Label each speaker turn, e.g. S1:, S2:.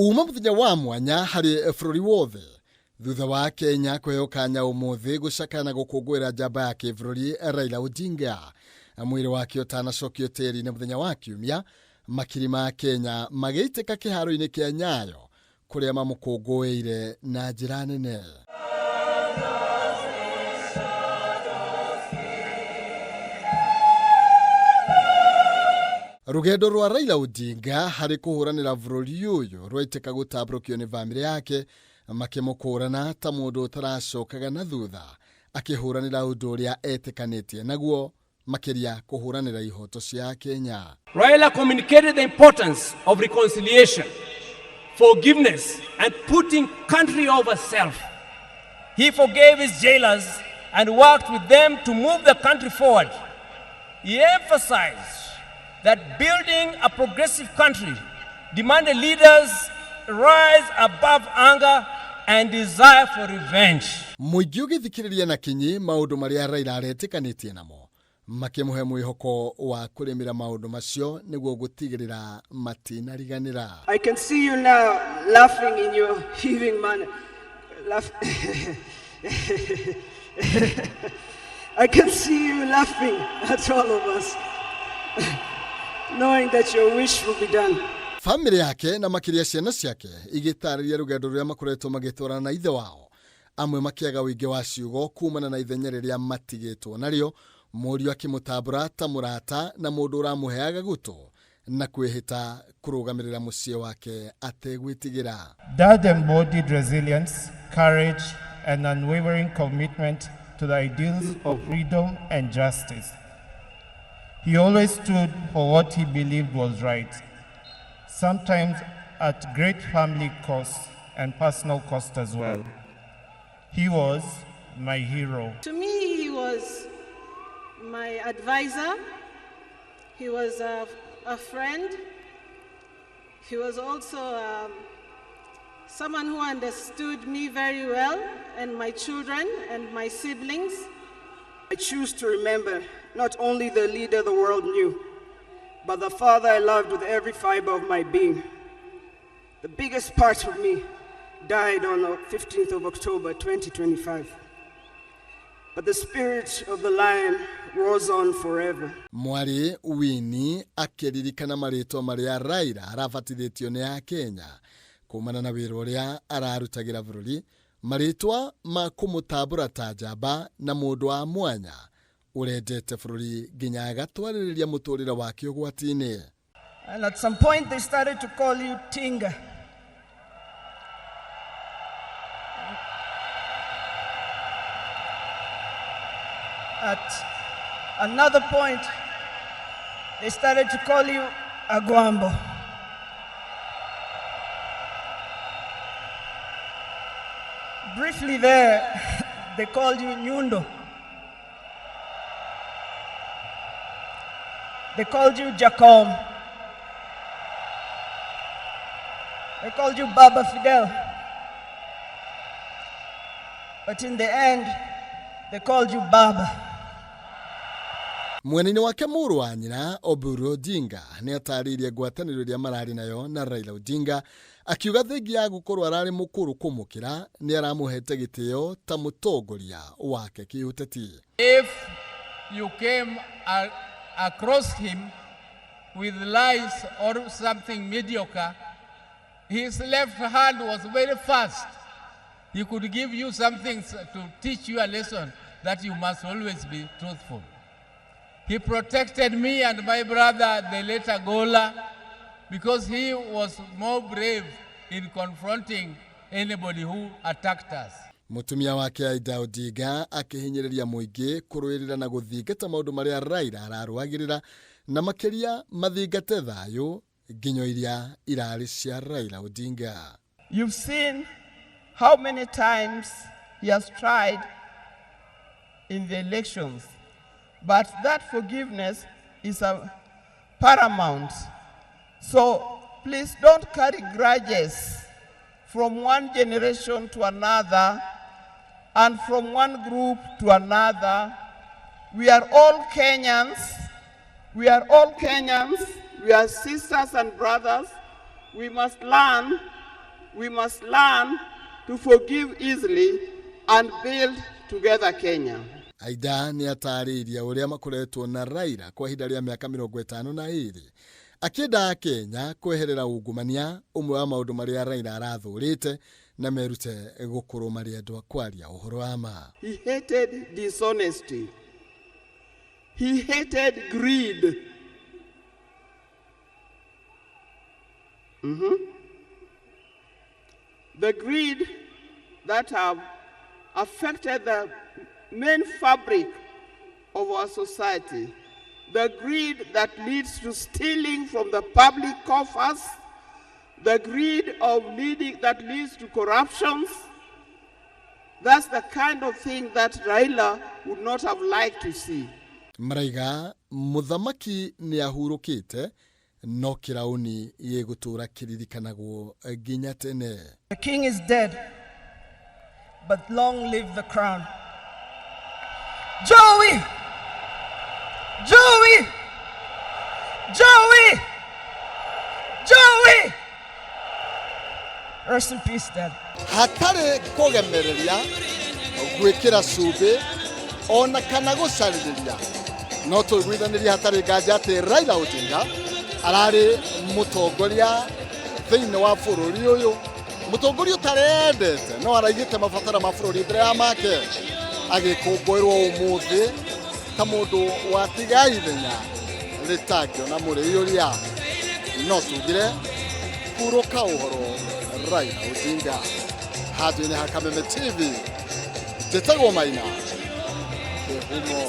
S1: Uma mũthenya wa mwanya harĩ bũrũri wothe thutha wa Kenya kũheo kanya ũmũthĩ gũcakaya na gũkũngũĩra njamba ya kĩbũrũri Raila Odinga. Mwĩrĩ wake ũtanacokio tĩri-inĩ mũthenya wa Kiumia, makiri ma Kenya magĩitĩka kĩharo-inĩ kĩa Nyayo kũrĩa mamũkũngũĩire na njĩra nene. Rũgendo rwa Raila Odinga harĩ kũhũranĩra bũrũri ũyũ rwaitĩka gũtambũrũkio nĩ bamĩrĩ yake makĩmũkũrana ta mũndũ ũtaracokaga na thutha akĩhũranĩra ũndũ ũrĩa etĩkanĩtie naguo makĩria kũhũranĩra ihoto cia Kenya.
S2: Raila communicated the importance of reconciliation, forgiveness, and putting country over self. He forgave his jailers and worked with them to move the country forward. He emphasized that building a progressive country demanded leaders rise above anger and desire for revenge.
S1: Mũingĩ ũgĩthikĩrĩria na kinyi maũndũ marĩa Raila aretĩkanĩtie namo makĩmũhe mwĩhoko wa kũrĩmĩra maũndũ macio nĩguo gũtigĩrĩra matinariganĩra.
S3: I can see you now laughing in your heaving manner. Laugh. I can see you laughing at all of us, knowing that your wish will be done.
S1: Bamĩrĩ yake na makĩria ciana ciake igĩtarĩria rũgendo rũrĩa makoretwo magĩtwarana na ithe wao, amwe makĩaga ũingĩ wa ciugo kumana na ithenya rĩrĩa matigĩtwo narĩo, mũriũ akĩmũtambũra ta mũrata na mũndũ ũramũheaga gũtũ na kwĩhĩta kũrũgamĩrĩra mũciĩ wake ategwĩtigĩra.
S4: Dad embodied resilience, courage, and unwavering commitment to the ideals of freedom and justice. He always stood for what he believed was right, sometimes at great family cost and personal cost as well. He was my hero.
S5: To me, he was my advisor. He was a friend. He was also someone who understood me very well, and my children and my siblings.
S3: I choose to remember not only the leader the world knew, but the father I loved with every fiber of my being. The biggest part of me died on the 15th of October 2025. But the spirit of the lion roars on forever.
S1: Mwarĩ Winnie akĩririkana marĩtwa marĩa Raila arabatithĩtio nĩ Akenya kumana na wĩra ũrĩa ararutagĩra bũrũri, marĩtwa ma kũmũtambũra ta njamba na mũndũ wa mwanya ũrendete bũrũri nginya agatwarĩrĩria mũtũrĩre wake ũgwati-inĩ.
S3: And at some point they started to call you Tinga. At another point, they started to call you Agwambo. Briefly there, they called you Nyundo. They called you Jacom. They called you Baba Fidel. But in the end, they called you Baba.
S1: Mwena-inĩ wake mũrũ wa nyina Oburu Odinga nĩ atarĩirie ngwatanĩro ĩrĩa mararĩ nayo na Raila Odinga akiuga thengia ya gũkorwo ararĩ mũkũrũ kũmũkĩra nĩ aramũhete gĩtĩo ta mũtongoria wake kĩũteti.
S6: If you came across him with lies or something mediocre, his left hand was very fast. He could give you something to teach you a lesson that you must always be truthful. He protected me and my brother, the late Agola, because he was more brave in confronting anybody who attacked us.
S1: Mũtumia wake Aida Odinga akĩhinyĩrĩria mũingĩ kũrũĩrĩra na gũthingata maũndũ marĩa Raila ararũagĩrĩra na makĩria mathingate thayũ nginyo iria irarĩ cia Raila Odinga.
S7: You've seen how many times he has tried in the elections, but that forgiveness is a paramount. So please don't carry grudges from one generation to another and from one group to another. We are all Kenyans. We are all Kenyans. We are sisters and brothers. We must learn We must learn to forgive easily and build together Kenya.
S1: Aida nĩ atarĩirie ũrĩa makoretwo na Raila kwa ihinda rĩa mĩaka 52 akĩenda Kenya kweherera ungumania, ũmwe wa maũndũ marĩa Raila arathũrĩte, na merute gũkorwo marĩ andũ a kwaria ũhoro wa ma.
S7: He hated dishonesty. He hated greed. The greed that have affected the main fabric of our society. The greed that leads to stealing from the public coffers. The greed of leading that leads to corruptions. That's the kind of thing that Raila would not have liked to see.
S1: Maraiga mũthamaki nĩ ahurũkĩte, no kĩraũni gĩgũtũra kĩririkanagwo nginya tene.
S3: The king is dead, but long live the crown. Joey! Joey! Joey! Joey! Rest in peace, Dad.
S1: Hatarĩ kũgemereria, gwĩkĩra cumbĩ ona kana gũcarĩrĩria, no tũiguithanĩrie hatarĩ nganja atĩ Raila Odinga ararĩ mũtongoria thĩinĩ wa bũrũri ũyũ, mũtongoria ũtarendete no araigĩte mabataro ma bũrũri mbere ya make, agĩkũngũĩrwo ũmũthĩ ta mũndũ watiga ithenya rĩtangĩona mũrĩiyũria. No tugire hurũka ũhoro, Raila Odinga. Handũ-inĩ ha Kameme TV, njĩtagwo Maina Kĩhumo.